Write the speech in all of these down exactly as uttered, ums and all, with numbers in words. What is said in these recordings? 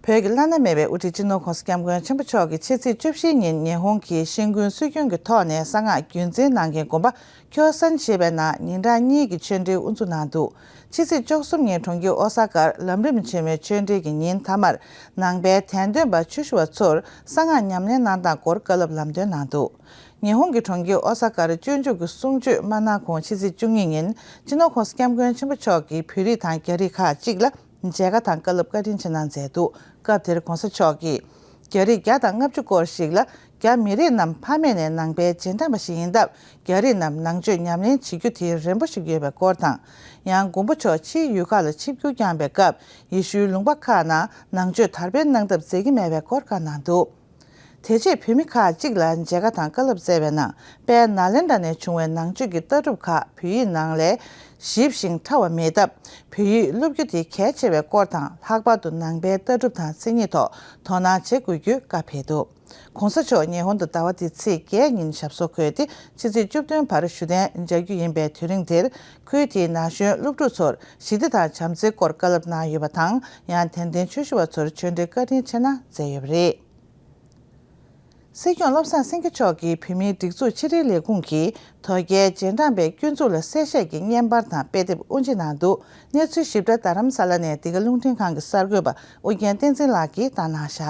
བོད་ཀྱི་བླ་ན་མེད་པའི་དབུ་ཁྲིད་སྤྱི་ནོར་༸གོང་ས་༸སྐྱབས་མགོན་ཆེན་པོ་མཆོག་གིས་ཕྱི་ཚེས་བཅུ་བཞིའི་ཉིན་ཉི་ཧོང་གི་ཤིན་ཀུན་སྲོལ་རྒྱུན་གྱི་ཐོག་ནས་གསང་སྔགས་རྒྱུན་འཛིན་གནང་མཁན་དགོན་པ་ཁྱོ་སན་ཞེས་པའི་ནང་ཉིན་གྲངས་གཉིས་ཀྱི་ཆོས་འབྲེལ་དབུ་འཛུགས་གནང་འདུག་ཕྱི་ཚེས་བཅུ་གསུམ་ཉིན་གྲོང་ཁྱེར་ཨོ་ས་ཀར་ལམ་རིམ་ཆེན་མོའི་ཆོས་འབྲེལ་གྱི་ཉིན་མཐའ་མར་ནང་པའི་དད་འདུན་པ་ཆོས་ཞུ་བ་ཚོར་གསང་སྔགས་ཉམས་ལེན་གནང་སྟངས་སྐོར་བཀའ་སློབ་ལམ་སྟོན་གནང་འདུག་ཉི་ཧོང་གི་གྲོང་ཁྱེར་ཨོ་ས་ཀར་སྤྱོད་འཇུག་གི་གསུང་ཆོས་མ་གནང་གོང་ཕྱི་ཚེས་བཅུ་གཉིས་ཉིན་སྤྱི་ནོར་༸གོང་ས་༸སྐྱབས་མགོན་ཆེན་པོ་མཆོག་གིས་བོད་རིགས་དང་རྒྱ་རིགས་ཁག་ཅིག་ལ་མཇལ་ཁ་དང་བཀའ་སློབ་བཀའ་དྲིན་ཆེ་གནང་མཛད་འདུག་སྐབས་དེར་༸གོང་ས་མཆོག་གིས། རྒྱ་རིགས་བརྒྱ་དང་ལྔ་བཅུ་སྐོར་ཞིག་ལ་རྒྱ་མི་རིགས་རྣམས་ཕ་མེས་ནས་ནང་པའི་རྗེས་འབྲང་པ་ཞིག་ཡིན་སྟབས། རྒྱ་རིགས་རྣམས་ནང་ཆོས་ཉམས་ལེན་བྱེད་རྒྱུ་དེ་རན་པོ་ཞིག་ཡོད་པའི་སྐོར་དང་། ཡང་མགོན་པོ་མཆོག་ཕྱིའི་ཡུལ་ཁག་ལ་ཆིབས་བསྒྱུར་བསྐྱངས་པའི་སྐབས། ཡེ་ཤུའི་ལུང་པ་ཁག་ནང་ནང་ཆོས་དར་སྤེལ་གནང་ཐབས་མཛད་ཀྱི་མེད་པའི་སྐོར་བཀའ་གནང་འདུག་དེ་རྗེས་བོད་མི་ཁག་ཅིག་ལ་མཇལ་ཁ་དང་བཀའ་སློབ་སྩལ་བའི་ནང་། དཔལ་ནཱ་ལེནྡྲ་ནས་བྱུང་བའི་ནང་ཆོས་ཀྱི་ལྟ་གྲུབ་ཁག་བོད་ཡིག་ནང་ལས་ཞིབ་ཞིང་ཕྲ་བ་མེད་སྟབས། བོད་ཡིག་སློབ་རྒྱུ་དེ་གལ་ཆེ་བའི་སྐོར་དང་། ལྷག་པར་དུ་ནང་པའི་ལྟ་གྲུབ་དང་མཚན་ཉིད་ཐོག་དོ་སྣང་བྱེད་དགོས་རྒྱུའི་བཀའ་ཕེབས་འདུག ༸གོང་ས་མཆོག་ཉི་ཧོང་དུ་ཟླ་བ་འདིའི་ཚེས་བརྒྱད་ཉིན་ཞབས་སོར་འཁོད་དེ། ཕྱི་ཚེས་བཅུ་བདུན་བར་བཞུགས་གདན་འཇགས་རྒྱུ་ཡིན་པའི་དུས་རིང་དེར། ཁུལ་དེའི་ན་གཞོན་སློབ་ཕྲུག་ཚོར་ཞི་བདེ་དང་བྱམས་བརྩེའི་སྐོར་བཀའ་སློབ་གནང་ཡོད་པ་དང་། ཡང་དད་ལྡན་ཆོས་ཞུ་བ་ཚོར་ཆོས་འབྲེལ་བཀའ་དྲིན་ཆེ་གནང་མཛད་ཡོད་པ་རེད། སྲིད་སྐྱོང་བློ་བཟང་སེང་གེ་མཆོག་གིས་བོད་མིའི་སྒྲིག་འཛུགས་ཕྱི་དྲིལ་ལས་ཁུངས་ཀྱིས་དོལ་རྒྱལ་རྗེས་འབྲང་པའི་སྐྱོན་འཛུགས་ལ་གསལ་བཤད་ཀྱི་བརྙན་པར་དང་དཔེ་དེབ་དབུ་འབྱེད་གནང་འདུག་གནས་ཚུལ་ཞིབ་ཕྲ་རྡ་རམ་ས་ལ་ནས་འདི་ག་རླུང་འཕྲིན་ཁང་གི་གསར་འགོད་པ་ཨུ་རྒྱན་བསྟན་འཛིན་ལགས་ཀྱིས་བཏང་གནང་བཞག་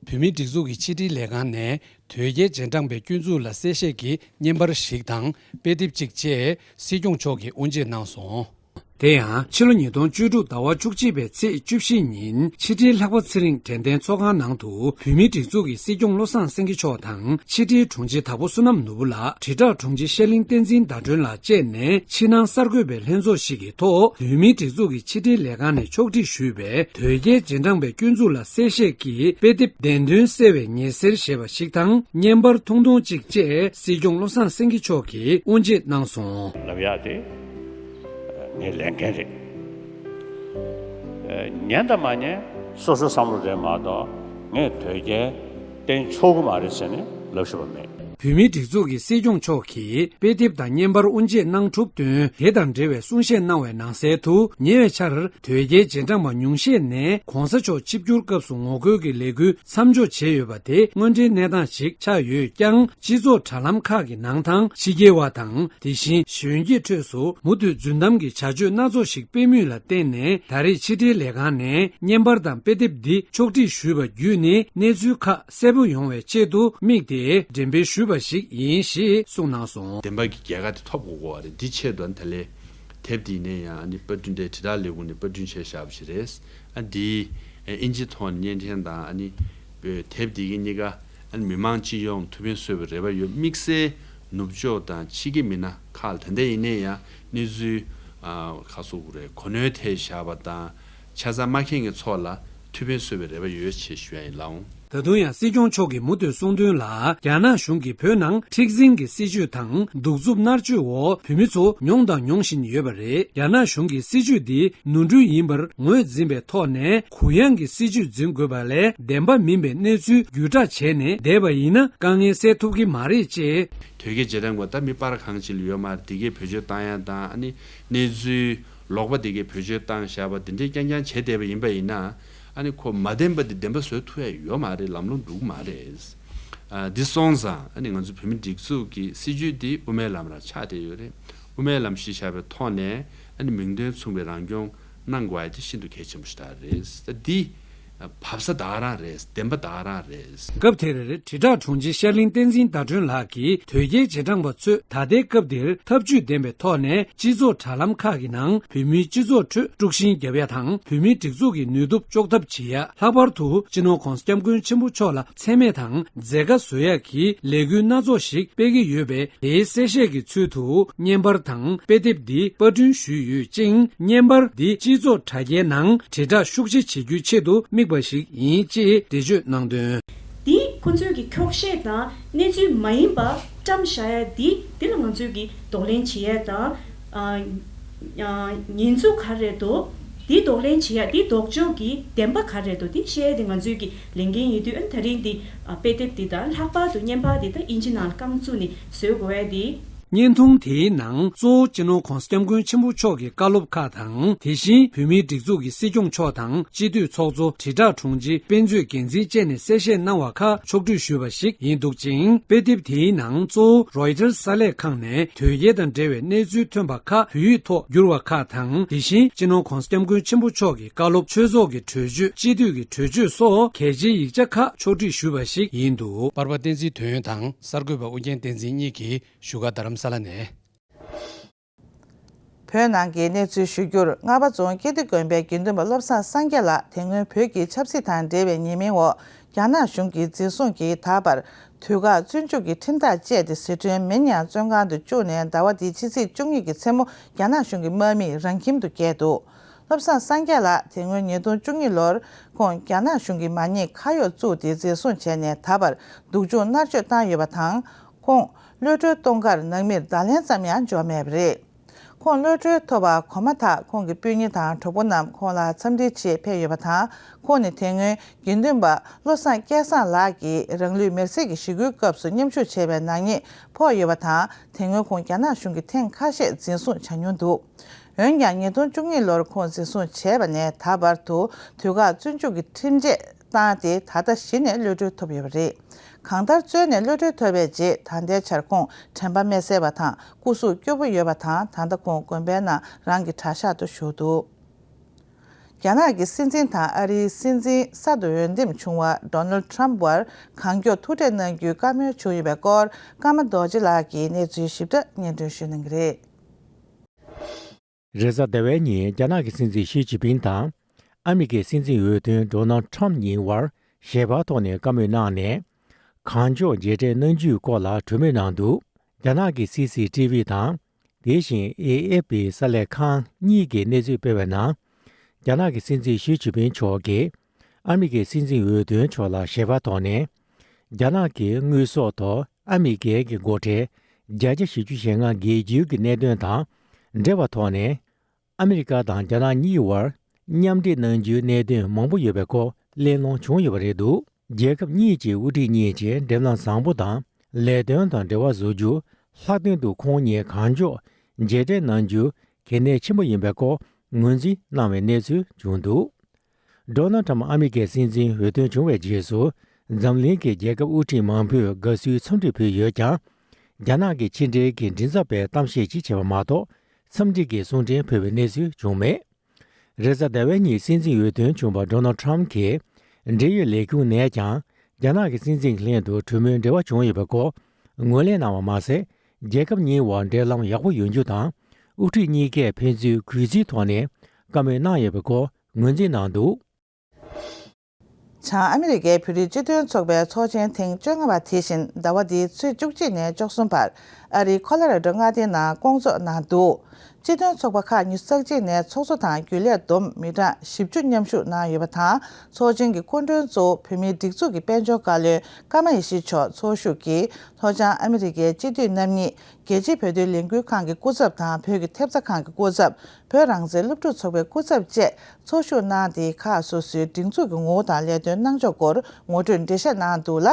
བོད་མིའི་སྒྲིག་འཛུགས་ཀྱི་ཕྱི་དྲིལ་ལས་ཁང་ནས་དོལ་རྒྱལ་རྗེས་འབྲང་པའི་སྐྱོན་འཛུགས་ལ་གསལ་བཤད་ཀྱི་བརྙན་པར་ཞིག་དང་དཔེ་དེབ་ཅིག་བཅས་སྲིད་སྐྱོང་མཆོག་གིས་དབུ་འབྱེད་གནང་སོང་། དེ་ཡང་ཕྱི་ལོ་ཉིས་སྟོང་བཅུ་དྲུག་ཟླ་བ་བཅུ་གཅིག་པའི་ཚེས་བཅུ་བཞི་ཉིན་ཕྱི་དྲིལ་ལྷག་པ་ཚེ་རིང་དྲན་རྟེན་ཚོགས་ཁང་ནང་དུ་བོད་མིའི་སྒྲིག་འཛུགས་ཀྱི་སྲིད་སྐྱོང་བློ་བཟང་སེང་གེ་མཆོག་དང་ཕྱི་དྲིལ་དྲུང་ཆེ་དྭགས་པོ་བསོད་ནམས་ནོར་བུ་ལགས། དྲིལ་བསྒྲགས་དྲུང་ཆེ་ཤར་གླིང་བསྟན་འཛིན་ཟླ་སྒྲོན་ལགས་བཅས་ནས་ཕྱི་ནང་གསར་འགོད་པའི་ལྷན་ཚོགས་ཤིག་གི་ཐོག་བོད་མིའི་སྒྲིག་འཛུགས་ཀྱི་ཕྱི་དྲིལ་ལས་ཁང་ནས་ཕྱོགས་སྒྲིག་ཞུས་པའི་དོལ་རྒྱལ་རྗེས་འབྲང་པའི་སྐྱོན་འཛུགས་ལ་གསལ་བཤད་ཀྱི་དཔེ་དེབ་བདེན་དོན་གསལ་བའི་ཉི་ཟེར་ཞེས་པ་ཞིག་དང་བརྙན་པར་ཐུང་ཐུང་གཅིག་བཅས་སྲིད་སྐྱོང་བློ་བཟང་སེང་གེ་མཆོག་གིས་དབུ་འབྱེད་གནང་སོང་། ལབ་ཡག་དེ་ངའི་ལས་འགན་རེད། ཉན་དང་མ་ཉན་སོ་སོའི་བསམ་བློ་རེད་མ་གཏོགས། ངས་དོལ་རྒྱལ་བསྟེན་ཆོག་གི་མ་རེད་ཟེར་ནས་ལབ་ཤེས་པ་མེད། བོད་མིའི་སྒྲིག་འཛུགས་ཀྱི་སྲིད་སྐྱོང་མཆོག་གིས་དཔེ་དེབ་དང་བརྙན་པར་དབུ་འབྱེད་གནང་གྲུབ་བསྟུན། དེ་དང་འབྲེལ་བའི་གསུང་བཤད་གནང་བའི་ནང་གསལ་དུ། ཉེ་བའི་ཆར་དོལ་རྒྱལ་རྗེས་འབྲང་པ་ཉུང་ཤས་ནས་༸གོང་ས་མཆོག་ཆིབས་བསྒྱུར་སྐབས་སུ་ངོ་རྒོལ་གྱི་ལས་འགུལ་མཚམས་འཇོག་བྱས་ཡོད་པ་དེ་དངོས་འབྲེལ་གནས་སྟངས་ཤིག་ཆགས་ཡོད་ཀྱང་། སྤྱི་ཚོགས་དྲ་ལམ་ཁག་གི་ནང་དང་ཕྱི་རྒྱལ་བ་དང་། དེ་བཞིན་གཞོན་སྐྱེས་ཁྲོད་སུ་མུ་མཐུད་རྫུན་གཏམ་གྱི་བྱ་སྤྱོད་སྣ་ཚོགས་ཤིག་སྤེལ་མུས་ལ་བརྟེན་ནས། ད་རེས་ཕྱི་དྲིལ་ལས་ཁང་ནས་བརྙན་པར་དང་དཔེ་དེབ་འདི་ཕྱོགས་སྒྲིག་ཞུས་པ་བརྒྱུད་ནས། གནས་ཚུལ་ཁག་གསལ་པོ་ཡོང་བའི་ཆེད་དུ་དམིགས་ཏེ་འགྲེམས་སྤེལ་ཞུས་པ་ཞིག་ཡིན་ཞེས་གསུངས་གནང་སོང་། བདེན་པ་གི་རྒྱལ་ཁ་དེ་ཐོབ་དགོས་ཀྱི་ཡོད་རེད། འདི་ཆེད་དུ་ཨ་ནི་ད་ལས་དེབ་འདི་ནས་ཡང་ཨ་ནི་པར་སྐྲུན་དེ་དྲིལ་བསྒྲགས་ལས་ཁུངས་ནས་པར་སྐྲུན་བྱས་བཞག་པ་ཞིག་རེད། ཨ་འདི་ཨིན་ཇི་ཐོག་ནས་བརྙན་འཕྲིན་དང་ཨ་ནི་དེབ་འདི་གི་གཉིས་ཀ་ཨ་ནི་མི་མང་སྤྱི་ཡོངས་ཐུགས་ཕན་གསོས་པའི་རེ་བ་ཡོད། དམིགས་བསལ་ནུབ་ཕྱོགས་དང་ཕྱི་རྒྱལ་མི་སྣ་ཁག་ལ་ད་ལྟ་ཡིན་ནའི་ཡང་གནས་ཚུལ་ཨ་ཁ་སོ་གུ་རེ་གོ་གནོན་ཐེབས་བཞག་པ་དང་། ཆ་ཚང་མ་མཁྱེན་མཁན་ཚོ་ལ་ཐུགས་ཕན་གསོས་པའི་རེ་བ་ཡོད་ཅེས་ཞུ་ཡ་ཡིན་ལགས། ད་དུང་ཡང་སྲིད་སྐྱོང་མཆོག་གིས་མུ་མཐུད་གསུངས་དོན་ལ། རྒྱ་ནག་གཞུང་གིས་བོད་ནང་མཁྲེགས་འཛིན་གྱི་སྲིད་བྱུས་དང་གདུག་རྩུབ་མནར་གཅོད་འོག་བོད་མི་ཚོ་མྱོང་དང་མྱོང་བཞིན་ཡོད་པ་རེད། རྒྱ་ནག་གཞུང་གིས་སྲིད་བྱུས་འདི་ནོར་འཁྲུལ་ཡིན་པར་ངོས་འཛིན་པའི་ཐོག་ནས། གུ་ཡངས་ཀྱི་སྲིད་བྱུས་འཛིན་དགོས་པ་ལས། བདེན་པ་མིན་པའི་གནས་ཚུལ་བརྒྱུད་བསྒྲགས་བྱས་ནས་བསྡད་པ་ཡིན་ན། དཀའ་ངལ་སེལ་ཐུབ་ཀྱི་མ་རེད་ཅེས། དོལ་རྒྱལ་རྗེས་འབྲང་པ་ད་མི་སྤར་གང་ཅི་ལ་ཡོད་མ་རེད། དེ་གའི་བེད་སྤྱོད་བཏང་ཡ་དང་། ཨ་ནི་གནས་ཚུལ་ལོག་པ་དེ་གའི་བེད་སྤྱོད་བཏང་བཞག་པ་དེ་འདྲའི་རྐྱང་རྐྱང་བྱས་བསྡད་པ་ཡིན་པ་ཡིན་ན། ཨ་ནི་ཁོ་མ་བདེན་པ་དེ་བདེན་པ་བཟོ་ཐུབ་ཡ་ཡོད་མ་རེད། ལམ་ལྷོང་འགྲོ་གི་མ་རེད། ཨ་འདི་སོང་ཙང་ཨ་ནི་ང་ཚོ་བོད་མི་སྒྲིག་འཛུགས་ཀྱི་སྲིད་བྱུས་འདི་དབུ་མའི་ལམ་རང་ཆགས་བསྡད་ཡོད་རེད། དབུ་མའི་ལམ་གཞི་བཞག་པའི་ཐོག་ནས་ཨ་ནི་མིང་དོན་མཚུངས་པའི་རང་སྐྱོང་གནང་དགོས་ཡ་དེ་ཤིན་ཏུ་གལ་ཆེན་པོ་ཞིག་རེད། ད་འདི་བབས་ས་ད་ག་རང་རེད། བདེན་པ་ད་ག་རང་རེད། སྐབས་དེར་དྲིལ་བསྒྲགས་དྲུང་ཆེ་ཤར་གླིང་བསྟན་འཛིན་ཟླ་སྒྲོན་ལགས་ཀྱིས། དོལ་རྒྱལ་རྗེས་འབྲང་པ་ཚོས་ད་ལྟའི་སྐབས་འདིར་ཐབས་ཇུས་ལྡན་པའི་ཐོག་ནས་སྤྱི་ཚོགས་དྲ་ལམ་ཁག་གི་ནང་བོད་མིའི་སྤྱི་ཚོགས་ཁྲོད་དཀྲུག་ཤིང་རྒྱབ་ཡ་དང་། བོད་མིའི་སྒྲིག་འཛུགས་ཀྱི་ནུས་སྟོབས་གཅོག་ཐབས་བྱེད་ཡ། ལྷག་པར་དུ་སྤྱི་ནོར་༸གོང་ས་༸སྐྱབས་མགོན་ཆེན་པོ་མཆོག་ལ་མཚན་སྨད་དང་མཛད་དཀའ་བཟོ་ཡ་གི་ལས་འགུལ་སྣ་ཚོགས་ཤིག་སྤེལ་གྱི་ཡོད་པས། དེའི་གསལ་བཤད་ཀྱི་ཚུལ་དུ་བརྙན་པར་དང་དཔེ་དེབ་འདི་པར་སྐྲུན་ཞུས་ཡོད་ཅིང་། བརྙན་པར་འདི་སྤྱི་ཚོགས་དྲ་རྒྱའི་ནང་དྲིལ་བསྒྲགས་ཤུགས་ཆེ་བྱེད་རྒྱུའི་ཆེད་དུ་དམིགས་པ་ཞིག་ཡིན་ཅེས་འགྲེལ་བརྗོད་གནང་དོན། འདི་ཁོ་ཚོས་ཀྱི་འཁྱོག་བཤད་དང་གནས་ཚུལ་མ་ཡིན་པ་བཀྲམ་བཞག་ཡ་འདི། འདི་ལ་ང་ཚོས་ཀྱི་གདོང་ལེན་བྱེད་ཡ་དང་། ཨ་ཨ་ཉེས་འཛུགས་ག་རེ་འདུག་འདི་གདོང་ལེན་བྱེད་ཡ། འདི་ལྡོག་ཕྱོགས་ཀྱི་བདེན་པ་ག་རེ་འདུག་འདི་བཤད་ཡ་འདི་ང་ཚོས་ཀྱི་ལས་འགན་ཡིན་དུས། ཨ་ནི་ད་རིང་འདི་ཨ་དཔེ་དེབ་འདི་དང་། ལྷག་པར་དུ་བརྙན་པར་འདི་ད་ཨིན་ཇི་ནང་རྐང་བཙུགས་ནས་བཟོ་དགོས་ཡ་འདི། བརྙན་ཐུང་དེའི་ནང་གཙོ་བོ་སྤྱི་ནོར་༸གོང་ས་༸སྐྱབས་མགོན་ཆེན་པོ་མཆོག་གི་བཀའ་སློབ་ཁག་དང་། དེ་བཞིན་བོད་མིའི་སྒྲིག་འཛུགས་ཀྱི་སྲིད་སྐྱོང་མཆོག་དང་སྤྱི་འཐུས་ཚོགས་གཙོ། དྲིལ་བསྒྲགས་དྲུང་ཆེ། དཔེ་མཛོད་འགན་འཛིན་བཅས་ནས་གསལ་བཤད་གནང་བ་ཁག་ཕྱོགས་བསྒྲིགས་ཞུས་པ་ཞིག་ཡིན་འདུག་ཅིང་། དཔེ་དེབ་དེའི་ནང་གཙོ་བོ་རོའི་ཊར་གསར་ལས་ཁང་ནས་དོལ་རྒྱལ་དང་འབྲེལ་བའི་གནས་ཚུལ་ཐོན་པ་ཁག་བོད་ཡིག་ཐོག་བསྒྱུར་བ་ཁག་དང་། དེ་བཞིན་སྤྱི་ནོར་༸གོང་ས་༸སྐྱབས་མགོན་ཆེན་པོ་མཆོག་གི་བཀའ་སློབ། ཆོས་ཚོགས་ཀྱི་གྲོས་ཆོད། སྤྱི་འཐུས་ཀྱི་གྲོས་ཆོད་སོགས་གལ་ཆེའི་ཡིག་ཆ་ཁག་ཕྱོགས་བསྒྲིགས་ཞུས་པ་ཞིག་ཡིན་འདུག་པར་པ་བསྟན་འཛིན་དོན་ཡོད་དང་གསར་འགོད་པ་ཨུ་རྒྱན་བསྟན་འཛིན་གཉིས་ཀྱིས་བཞུགས་སྒར་རྡ་རམ་ས་ལ་ནས། བོད་ནང་གི་གནས་ཚུལ་ཞུ་རྒྱུར། རྔ་པ་རྫོང་ཀིརྟི་དགོན་པའི་དགེ་འདུན་པ་བློ་བཟང་སངས་རྒྱས་ལགས་དེ་སྔོན་བོད་ཀྱི་ཆབ་སྲིད་དང་འབྲེལ་བའི་ཉེས་མིང་འོག་རྒྱ་ནག་གཞུང་གིས་འཛིན་བཟུང་གིས། ད་བར་དུས་བཀག་བཙོན་འཇུག་གི་ཁྲིམས་ཐག་བཅད་དེ། ཟི་ཁྲོན་མིན་ཡང་བཙོན་ཁང་དུ་བཅུག་ནས། ཟླ་བ་འདིའི་ཕྱི་ཚེས་བཅུ་གཉིས་ཀྱི་མཚན་མོ་རྒྱ་ནག་གཞུང་གི་དམག་མིས་རང་ཁྱིམ་དུ་བསྐྱལ་འདུག་བློ་བཟང་སངས་རྒྱས་ལགས་དེ་སྔོན་ཉིས་སྟོང་བཅུ་གཉིས་ལོར་ཁོང་རྒྱ་ནག་གཞུང་གིས་མ་ཉེས་ཁ་གཡོག་བཙུགས་ཏེ་འཛིན་བཟུང་བྱས་ནས། ད་བར་སྡུག་སྦྱོང་མནར་གཅོད་བཏང་ཡོད་པ་དང་། ཁོང་གློད་གྲོལ་གཏོང་ཁར་ནང་མིར་བརྡ་ལན་ཙམ་ཡང་འབྱོར་མེད་པ་རེད། ཁོང་གློད་གྲོལ་ཐོབ་པ་གོ་མ་ཐག་ཁོང་གི་སྤུན་ཉེ་དང་གྲོགས་པོ་རྣམས་ཁོང་ལ་འཚམས་འདྲིའི་ཆེད་ཕེབས་ཡོད་པ་དང་། ཁོང་ནི་དེ་སྔོན་དགེ་འདུན་པ་བློ་བཟང་སྐལ་བཟང་ལགས་ཀྱིས་རང་ལུས་མེར་སྲེག་གི་ཞི་རྒོལ་སྐབས་སུ་མཉམ་ཞུགས་བྱས་པའི་ནག་ཉེས་ཕོག་ཡོད་པ་དང་། དེ་སྔོན་ཁོང་རྒྱ་ནག་གཞུང་གིས་ཐེངས་ཁ་ཤས་འཛིན་བཟུང་བྱ་མྱོང་འདུག་འོན་ཀྱང་ཉིས་སྟོང་བཅུ་གཉིས་ལོར་ཁོང་འཛིན་བཟུང་བྱས་པ་ནས་ད་བར་དུ་དུས་བཀག་བཙོན་འཇུག་གི་ཁྲིམས་ཆད་བཏང་སྟེ། ད་ལྟ་གཞི་ནས་གློད་གྲོལ་ཐོབ་ཡོད་པ་རེད། གང་ལྟར་བཙོན་ནས་གློད་གྲོལ་ཐོབ་པའི་རྗེས། ད་ལྟའི་ཆར་ཁོང་དྲན་པ་མེད་སྲིད་པ་དང་སྐུ་གཟུགས་སྐྱོ་པོ་ཡོད་པ་དང་། ད་ལྟ་ཁོང་དགོན་པའི་ནང་རང་གི་གྲྭ་ཤག་ཏུ་བཞུགས་འདུག་རྒྱ་ནག་གི་སྲིད་འཛིན་དང་ཨ་རིའི་སྲིད་འཛིན་གསར་དུ་འོས་འདེམས་བྱུང་བ་ཌོ་ནལ་ཊམ་བར་གང་མགྱོགས་ཐུག་འཕྲད་གནང་རྒྱུའི་བཀའ་མོལ་བྱུང་ཡོད་པའི་སྐོར། ཀརྨ་རྡོ་རྗེ་ལགས་ཀྱིས་གནས་ཚུལ་ཞིབ་ཕྲ་སྙན་སྒྲོན་ཞུ་གནང་གི་རེད། རེས་གཟའ་ཟླ་བའི་ཉིན་རྒྱ་ནག་གི་སྲིད་འཛིན་ཞི་ཅིན་ཕིང་དང་ཨ་མི་རི་ཀའི་སྲིད་འཛིན་འོས་ཐོན་ཌོ་ནལ་ཊམ་གཉིས་བར་ཞལ་པར་ཐོག་ནས་བཀའ་མོལ་གནང་ནས། གང་མགྱོགས་མཇལ་འཕྲད་གནང་རྒྱུའི་སྐོར་ལ་གྲོས་མོལ་གནང་འདུག་རྒྱ་ནག་གི་སི་སི་ཊི་ཝི་དང་། དེ་བཞིན་ཨེ་ཨེཕ་པི་གསར་ལས་ཁང་གཉིས་ཀྱིས་གནས་ཚུལ་སྤེལ་བའི་ནང་། རྒྱ་ནག་གི་སྲིད་འཛིན་ཞི་ཅིན་ཕིང་མཆོག་གིས་ཨ་མི་རི་ཀའི་སྲིད་འཛིན་འོས་ཐོན་མཆོག་ལ་ཞལ་པར་ཐོག་ནས། རྒྱ་ནག་གི་དངོས་ཟོག་ཐོག་ཨ་མི་རི་ཀའི་སྒོ་ཁྲལ་བརྒྱ་ཆ་བཞི་བཅུ་ཞེ་ལྔ་འགེལ་རྒྱུའི་གནད་དོན་དང་འབྲེལ་བ་ཐོག་ནས། ཨ་མི་རི་ཀ་དང་རྒྱ་ནག་གཉིས་བར་མཉམ་འབྲེལ་གནང་རྒྱུའི་གནད་དོན་མང་པོ་ཡོད་པའི་སྐོར་གླེང་སློང་བྱུང་ཡོད་པ་རེད་འདུག་རྒྱལ་ཁབ་གཉིས་ཀྱི་དབུ་ཁྲིད་གཉིས་ཀྱིས་འབྲེལ་ལམ་བཟང་པོ་དང་ལས་དོན་དང་འབྲེལ་བ་བཟོ་རྒྱུ་ལྷག་དོན་དུ་ཁོང་གཉིས་གང་མགྱོགས་མཇལ་འཕྲད་གནང་རྒྱུ་གལ་གནད་ཆེན་པོ་ཡིན་པའི་སྐོར་ངོས་འཛིན་གནང་བའི་གནས་ཚུལ་བྱུང་འདུག་ཌོ་ནལ་ཊམ་ཨ་མི་རི་ཀའི་སྲིད་འཛིན་འོས་ཐོན་བྱུང་བའི་རྗེས་སུ། འཛམ་གླིང་གི་རྒྱལ་ཁབ་དབུ་ཁྲིད་མང་པོས་དགའ་བསུའི་འཚམས་འདྲི་ཕུལ་ཡོད་ཀྱང་། རྒྱ་ནག་གི་ཕྱི་འབྲེལ་གྱི་མགྲིན་ཚབ་པས་གཏམ་བཤད་ཅིག་བྱས་པ་མ་གཏོགས། འཚམས་འདྲི་གི་གསུང་འཕྲིན་ཕུལ་བའི་གནས་ཚུལ་བྱུང་མེད། རེས་གཟའ་ཟླ་བའི་ཉིན་སྲིད་འཛིན་འོས་ཐོན་བྱུང་བ་ཌོ་ནལ་ཊམ་གྱིས། འབྲེལ་ཡོད་ལས་ཁུངས་ནས་ཀྱང་། རྒྱ་ནག་གི་སྲིད་འཛིན་གྱི་ལྷན་དུ་གྲོས་མོལ་འབྲེལ་བ་བྱུང་ཡོད་པའི་སྐོར་ངོས་ལེན་གནང་བ་མ་ཟད། རྒྱལ་ཁབ་གཉིས་བར་འབྲེལ་ལམ་ཡག་པོ་ཡོང་རྒྱུ་དང་། དབུ་ཁྲིད་གཉིས་ཀས་ཕན་ཚུན་གུས་བརྩིའི་ཐོག་ནས་བཀའ་མོལ་གནང་ཡོད་པའི་སྐོར་ངོས་འཛིན་གནང་འདུག་བྱང་ཨ་མི་རི་ཀའི་བོད་རིགས་སྤྱི་མཐུན་ཚོགས་པའི་ཚོགས་ཆེན་ཐེངས་བཅོ་ལྔ་པ་དེ་བཞིན་ཟླ་བ་འདིའི་ཚེས་བཅུ་གཅིག་ནས་བཅུ་གསུམ་བར་ཨ་རིའི་ཁོ་ལོ་ར་ཌོ་མངའ་སྡེའི་ནང་བསྐོང་ཚོགས་གནང་འདུག་སྤྱི་མཐུན་ཚོགས་པ་ཁག་ཉི་ཤུ་རྩ་གཅིག་ནས་ཚོགས་གཙོ་དང་རྒྱུན་ལས་བསྡོམས་མི་གྲངས་བཞི་བཅུ་མཉམ་ཞུགས་གནང་ཡོད་པ་དང་། ཚོགས་ཆེན་གྱི་སྐུ་མགྲོན་གཙོ་བོ་བོད་མིའི་སྒྲིག་འཛུགས་ཀྱི་དཔལ་འབྱོར་བཀའ་བློན་ཀརྨ་ཡེ་ཤེས་མཆོག་ཚོགས་ཞུགས་ཀྱིས། ལྷོ་བྱང་ཨ་མི་རི་ཀའི་སྤྱི་འཐུས་རྣམ་གཉིས། རྒྱལ་སྤྱིའི་བོད་དོན་ལས་འགུལ་ཁང་གི་སྐུ་ཚབ་དང་། བོད་ཀྱི་ཐེབས་རྩ་ཁང་གི་སྐུ་ཚབ། བོད་རང་བཙན་སློབ་ཕྲུག་ཚོགས་པའི་སྐུ་ཚབ་བཅས་ཚོགས་ཞུགས་གནང་སྟེ། ཁག་སོ་སོའི་སྒྲིག་འཛུགས་ཀྱི་ངོ་བོ་དང་ལས་དོན་གནང་ཕྱོགས་སྐོར་ངོ་སྤྲོད་འགྲེལ་བཤད་གནང་འདུག་ལ།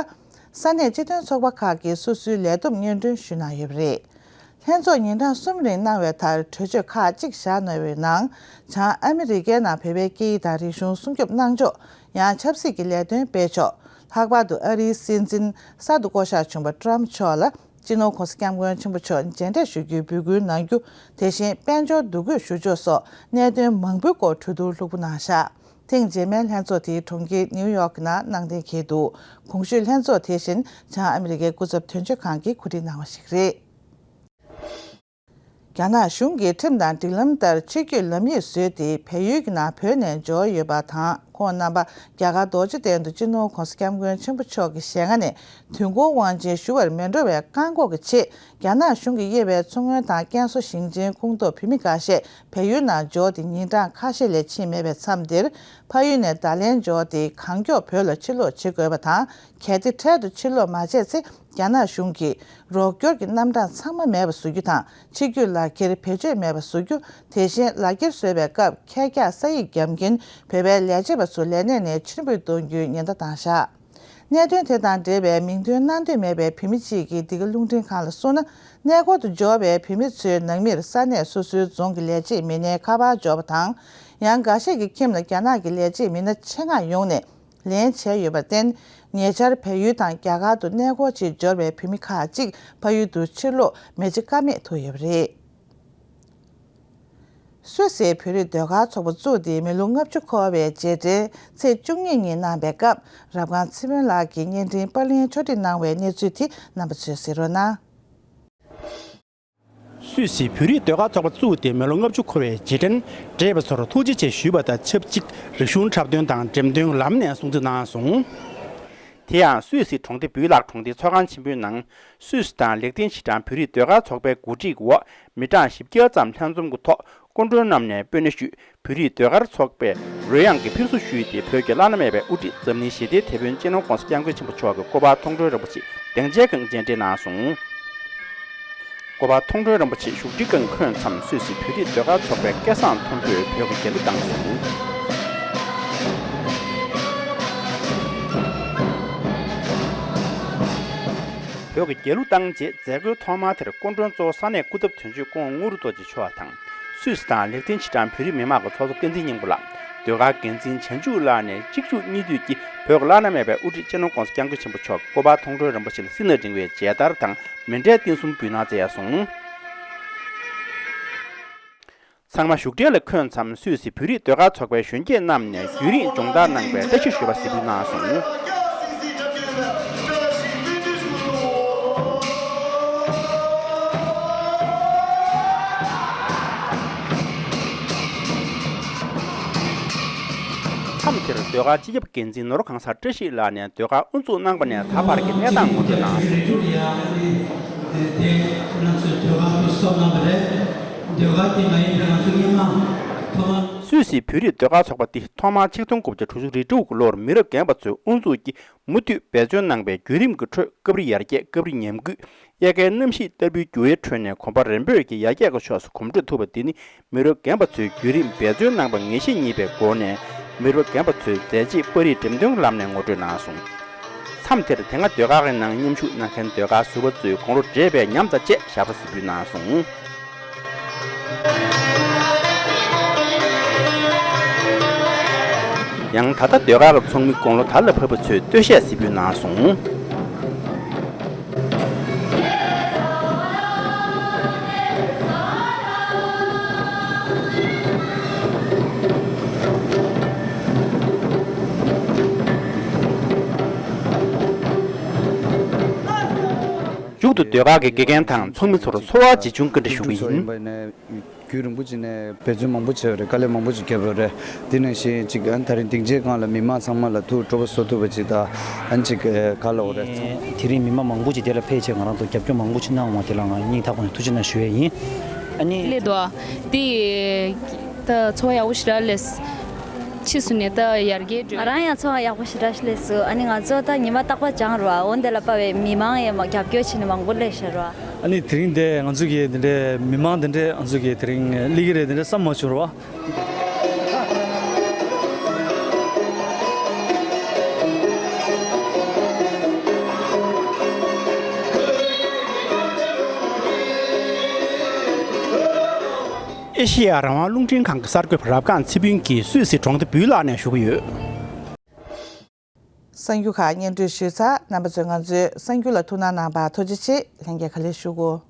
ས་གནས་སྤྱི་མཐུན་ཚོགས་པ་ཁག་གིས་སོ་སོའི་ལས་བསྡོམས་སྙན་སྒྲོན་ཞུས་གནང་ཡོད་པ་རེད། ལྷན་ཚོགས་ཉིན་གྲངས་གསུམ་རིང་གནང་བའི་མཐར། གྲོས་ཆོད་ཁག་ཅིག་བཞག་གནང་བའི་ནང་། བྱང་ཨ་མི་རི་ཀའི་ནང་བོད་པའི་སྐད་ཡིག་དང་རིག་གཞུང་སྲུང་སྐྱོབ་གནང་ཕྱོགས། ཡང་ཆབ་སྲིད་ཀྱི་ལས་དོན་སྤེལ་ཕྱོགས། ལྷག་པར་དུ་ཨ་རིའི་སྲིད་འཛིན་གསར་དུ་བསྐོ་གཞག་བྱུང་བ་ཊམ་མཆོག་ལ། སྤྱི་ནོར་༸གོང་ས་༸སྐྱབས་མགོན་ཆེན་པོ་མཆོག་མཇལ་འཕྲད་ཞུ་རྒྱུའི་འབོད་སྐུལ་གནང་རྒྱུ། དེ་བཞིན་དཔལ་འབྱོར་འདུ་འགོད་ཞུ་ཕྱོགས་སོགས་གནད་དོན་མང་པོའི་སྐོར་གྲོས་བསྡུར་ལྷུག་པོ་གནང་བཞག་ཐེངས་རྗེས་མའི་ལྷན་ཚོགས་དེ་གྲོང་ཁྱེར་ནིའུ་ཡོག་གི་ནང་གནང་གཏན་འཁེལ་འདུག་གོང་ཞུས་ལྷན་ཚོགས་དེ་བཞིན་བྱང་ཨ་མི་རི་ཀའི་སྐུ་ཚབ་དོན་གཅོད་ཁང་གིས་གོ་སྒྲིག་གནང་བ་ཞིག་རེད། རྒྱ་ནག་གཞུང་གིས་ཁྲིམས་དང་སྒྲིག་ལམ་ལྟར་ཕྱི་སྐྱོད་ལམ་ཡིག་བཟོས་ཏེ། བལ་ཡུལ་གྱི་ནང་བོད་ནས་འབྱོར་ཡོད་པ་དང་། ཁོང་རྣམ་པ་རྒྱ་གར་རྡོ་རྗེ་གདན་དུ་སྤྱི་ནོར་༸གོང་ས་༸སྐྱབས་མགོན་ཆེན་པོ་མཆོག་གི་ཞལ་སྔ་ནས་དུས་འཁོར་དབང་ཆེན་ཞུ་བར་མི་འགྲོ་བའི་བཀག་འགོག་གི་ཆེད། རྒྱ་ནག་གཞུང་གིས་དབྱེ་བའི་མཚོ་སྔོན་དང་ཀན་སུའུ་ཞིང་ཆེན་ཁོངས་གཏོགས་བོད་མི་འགའ་ཤས་བལ་ཡུལ་ནང་འབྱོར་ཏེ་ཉིན་གྲངས་ཁ་ཤས་ལས་ཕྱིན་མེད་པའི་མཚམས་འདིར། ཕ་ཡུལ་ནས་བརྡ་ལན་འབྱོར་ཏེ། གང་མགྱོགས་བོད་ལ་ཕྱིར་ལོག་བྱེད་དགོས་པ་དང་། གལ་ཏེ་འཕྲལ་དུ་ཕྱིར་ལོག་མ་བྱས་ཚེ། རྒྱ་ནག་གཞུང་གིས་རོགས་སྐྱོར་གྱི་རྣམ་གྲངས་ཚང་མ་མེད་པ་བཟོ་རྒྱུ་དང་། ཕྱི་སྐྱོད་ལག་འཁྱེར་བེད་སྤྱོད་མེད་པ་བཟོ་རྒྱུ། དེ་བཞིན་ལག་འཁྱེར་བཟོས་པའི་སྐབས་ཁལ་འཁྱག་ས་ཡིག་བརྒྱབ་མཁན་བོད་པའི་ལས་བྱེད་པ་ཚོ་ལས་གནས་ནས་ཕྱིར་འབུད་གཏོང་རྒྱུའི་ཉེན་བརྡ་བཏང་བཞག་གནད་དོན་དེ་དང་འབྲེལ་བའི་མིང་འདོན་གནང་འདོད་མེད་པའི་བོད་མི་གཅིག་གིས་འདི་ག་རླུང་འཕྲིན་ཁང་ལ་གསུངས་ན། གནས་སྐོར་དུ་འབྱོར་བའི་བོད་མི་ཚོའི་ནང་མིར་ས་གནས་སོ་སོའི་རྫོང་གི་ལས་བྱེད་མི་སྣའི་ཁ་པར་འབྱོར་བ་དང་། ཡང་འགའ་ཤས་ཀྱི་ཁྱིམ་ལ་རྒྱ་ནག་གི་ལས་བྱེད་མི་སྣ་ཆེད་མངགས་ཡོང་ནས་ལན་བྱས་ཡོད་པར་བརྟེན། ཉེ་ཆར་བལ་ཡུལ་དང་རྒྱ་གར་དུ་གནས་སྐོར་ཆེད་འབྱོར་བའི་བོད་མི་ཁག་ཅིག་ཕ་ཡུལ་དུ་ཕྱིར་ལོག་མི་བྱེད་ཀ་མེད་ཐུག་ཡོད་པ་རེད། སུད་སིའི་བོད་རིགས་ཟློས་གར་ཚོགས་པ་བཙུགས་ཏེ་མི་ལོ་ལྔ་བཅུ་འཁོར་བའི་རྗེས་དྲན་ཚེས་བཅུ་གཉིས་ཉིན་གནང་བའི་སྐབས། རབ་དགའ་ཚེ་དཔོན་ལགས་ཀྱིས་བརྙན་འཕྲིན་པར་ལེན་ཕྱོགས་སྒྲིག་གནང་བའི་གནས་ཚུལ་དེ་རྣམ་པ་ཚོས་གཟིགས་རོགས་གནང་། སུད་སིའི་བོད་རིགས་ཟློས་གར་ཚོགས་པ་བཙུགས་ཏེ་མི་ལོ་ལྔ་བཅུ་འཁོར་བའི་རྗེས་དྲན། བགྲེས་པ་ཚོར་ཐུགས་རྗེ་ཆེ་ཞུས་པ་དང་ཆབས་ཅིག་རིག་གཞུང་འཁྲབ་སྟོན་དང་འགྲེམས་སྟོན་ལམ་ནས་སྲུང་བརྩི་གནང་སོང་། དེ་ཡང་སུད་སི་གྲོང་སྡེ་སྦུལ་ལག་གྲོང་སྡེའི་ཚོགས་ཁང་ཆེན་པོའི་ནང་། སུད་སི་དང་ལེགས་ལྡན་ཕྱི་འབྲང་བོད་རིགས་ཟློས་གར་ཚོགས་པའི་གོ་སྒྲིག་འོག་མི་གྲངས་བཞི་བརྒྱ་ཙམ་ལྷན་འཛོམས་ཀྱི་ཐོག་སྐུ་མགྲོན་རྣམས་ནས་སྤོས་སྣེ་ཞུས། བོད་རིགས་ཟློས་གར་ཚོགས་པས་རོལ་དབྱངས་ཀྱི་ཕེབས་བསུ་ཞུས་ཏེ། བོད་ཀྱི་བླ་ན་མེད་པའི་དབུ་ཁྲིད་འཛམ་གླིང་ཞི་བདེའི་དེད་དཔོན་སྤྱི་ནོར་༸གོང་ས་༸སྐྱབས་མགོན་ཆེན་པོ་མཆོག་གི་སྐུ་པར་མཐོང་གྲོལ་རིན་པོ་ཆེ་སྡིངས་ཆའི་སྒང་མཇལ་འཕྲད་གནང་སོང་། སྐུ་པར་མཐོང་གྲོལ་རིན་པོ་ཆེ་བཞུགས་ཁྲིའི་སྒང་འཁོད་མཚམས། སུད་སི་བོད་རིགས་ཟློས་གར་ཚོགས་པའི་སྐལ་བཟང་མཐོན་པོས་བོད་ཀྱི་རྒྱལ་གླུ་བཏང་སོང་། བོད་ཀྱི་རྒྱལ་གླུ་བཏང་རྗེས་མཛད་སྒོའི་ཐོག་མ་དེར་སྐུ་མགྲོན་གཙོ་བོ་ས་གནས་སྐུ་ཚབ་དོན་གཅོད་སྐུ་ངོ་དངོས་གྲུབ་རྡོ་རྗེ་མཆོག་དང་། སུད་སི་དང་ལེགས་ལྡན་ཕྱི་འབྲང་བོད་རིགས་མི་མང་གི་ཚོགས་གཙོ་བསྟན་འཛིན་སྙིང་པོ་ལགས། ཟློས་གར་འགན་འཛིན་བྱང་ཆུབ་ལགས་ནས་གཅིག་མཇུག་གཉིས་མཐུད་ཀྱིས་བོད་ཀྱི་བླ་ན་མེད་པའི་དབུ་ཁྲིད་སྤྱི་ནོར་༸གོང་ས་༸སྐྱབས་མགོན་ཆེན་པོ་མཆོག་གི་སྐུ་པར་མཐོང་གྲོལ་རིན་པོ་ཆེ་ལ་སྲིད་ན་རིང་བའི་མཇལ་དར་དང་མཎྜལ་རྟེན་གསུམ་འབུལ་གནང་མཛད་སོང་། ཚང་མ་བཞུགས་གྲལ་ལ་འཁོད་མཚམས། སུད་སི་བོད་རིགས་ཟློས་གར་ཚོགས་པའི་གཞོན་སྐྱེས་རྣམས་ནས་བརྒྱུད་རིམ་སྦྱོང་བརྡར་གནང་བའི་བཀྲ་ཤིས་ཞུ་བ་གཟིགས་འབུལ་གནང་སོང་། མཚམས་དེར་ཟློས་གར་སྤྱི་ཁྱབ་འགན་འཛིན་ནོར་གང་ཟག་བཀྲ་ཤིས་ལགས་ནས་ཟློས་གར་དབུ་འཛུགས་གནང་བ་ནས་ད་བར་གྱི་གནས་སྟངས་ངོ་སྤྲོད་གནང་སོང་། དེ་ང་ཚོས་ཟློས་གར་དུ་གསོག་གནང་བ་རེད། ཟློས་གར་དེ་མ་ཡིན་པའི་ང་ཚོ་སྔོན་མ་ཐོག་མར། སུད་སི་བོད་རིགས་ཟློས་གར་ཚོགས་པ་འདི་ཐོག་མར་ཆིག་སྟོང་དགུ་བརྒྱ་དྲུག་ཅུ་རེ་དྲུག་གི་ལོར་མི་རབས་རྒན་པ་ཚོས་དབུ་འཛུགས་ཀྱིས་མུ་མཐུད་འབད་བརྩོན་གནང་བའི་བརྒྱུད་རིམ་གྱི་ཁྲོད་སྐབས་རེ་ཡར་རྒྱས། སྐབས་རེ་ཉམས་རྒུད། དབྱར་ཁའི་གནམ་གཤིས་ལྟ་བུའི་འགྱུར་བའི་ཁྲོད་ནས་གོམ་པ་རིམ་པས་ཀྱིས་ཡར་རྒྱས་ཀྱི་ཕྱོགས་སུ་གོམ་བགྲོད་ཐུབ་པ་འདི་ནི། མི་རབས་རྒན་པ་ཚོས་བརྒྱུད་རིམ་འབད་བརྩོན་གནང་བ་ངེས་ཤེས་རྙེད་པའི་སྒོ་ནས། མི་རབས་རྒན་པ་ཚོའི་མཛད་རྗེས་པར་རིས་འགྲེམས་སྟོན་ལམ་ནས་ངོ་སྤྲོད་གནང་སོང་། མཚམས་དེར་དེ་སྔ་ཟློས་གར་གྱི་ནང་མཉམ་ཞུགས་གནང་མཁན་ཟློས་གར་ཟུར་པ་ཚོས་དགུང་ལོ་བགྲེས་པའི་ཉམས་དང་བཅས་ཞབས་བྲོ་གཟིགས་འབུལ་གནང་སོང་། ཡང་ད་ལྟ་ཟློས་གར་གྱི་ཚོགས་མི་དགུང་ལོ་དར་ལ་བབས་པ་ཚོས་སྟོད་གཞས་གཟིགས་འབུལ་གནང་སོང་། མཇུག་ཏུ་ཟློས་གར་གྱི་དགེ་རྒན་དང་ཚོགས་མི་ཚོར་འཚོ་བ་བརྗེ་ཆུང་བཀའ་འདྲི་ཞུ་གི་ཡིན། རྒྱུན་རིང་པོ་ཅིག་ནས་འབད་བརྩོན་མང་པོ་བྱས་པ་རེད། དཀའ་ལས་མང་པོ་ཅིག་བརྒྱབ་པ་རེད། དེ་ནང་བཞིན་ཅིག་ཨ་ནི་ད་རིང་སྡིངས་ཆའི་སྒང་ལ་མི་མང་ཚང་མ་ལ་ཐུགས་སྤྲོ་པོ་བཟོ་ཐུབ་པ་ཅིག་དང་། ཨ་ནི་ཅིག་ག་ལ་འོ་རེད། དེ་རིང་མི་མང་མང་པོ་ཅིག་དེ་ལ་ཕེབས་བྱས་ང་རང་ཚོ་རྒྱབ་སྐྱོར་མང་པོ་ཅིག་གནང་བ་དེ་ལ་ང་སྙིང་ཐག་པ་ནས་ཐུགས་རྗེ་གནང་ཞུ་ཡས་ཡིན། ཨ་ནི། སླེབས་འདུག་དེ་ད་ཚོར་བ་ཡག་པོ་ཞེ་དྲག་སླེབས། ཕྱིས་སུ་ནས་ད་ཡར་རྒྱས་འགྲོ། ང་རང་ཡང་ཚོར་བ་ཡག་པོ་ཞེ་དྲག་སླེབས་སོང་། ཨ་ནི་ང་ཚོ་ད་ཉི་མ་རྟག་པར་སྦྱངས་རོགས། འོ་འདི་ལ་དཔའ་བའི་མི་མང་ཡང་མ་རྒྱབ་སྐྱོར་བྱས་ནས་མང་པོ་སླེབས་ཤག་རོགས། ཨ་ནི་དེ་རིང་འདི་ང་ཚོ་གི་འདི་འདྲའི་མི་མང་འདི་འདྲའི་ང་ཚོ་གི་དེ་རིང་སླེབས་ཀྱི་རེད་འདི་འདྲའི་བསམ་མ་བྱུང་རོགས། ཨེ་ཤེ་ཡ་རང་དབང་རླུང་འཕྲིན་ཁང་གི་གསར་འགོད་པ་རབ་སྒང་ཚེ་ཕུན་གྱིས་སུད་སི་གྲོང་སྡེ་སྦུལ་ལག་ནས་ཞུ་གི་ཡོད། གསར་འགྱུར་ཁག་སྙན་སྒྲོན་ཞུས་ཚར། རྣམ་པ་ཚོས་ང་ཚོའི་གསར་འགྱུར་ལ་ཐུགས་སྣང་གནང་བར་ཐུགས་རྗེ་ཆེ། ལྷན་རྒྱས་ག་ལེར་བཞུགས་གོ།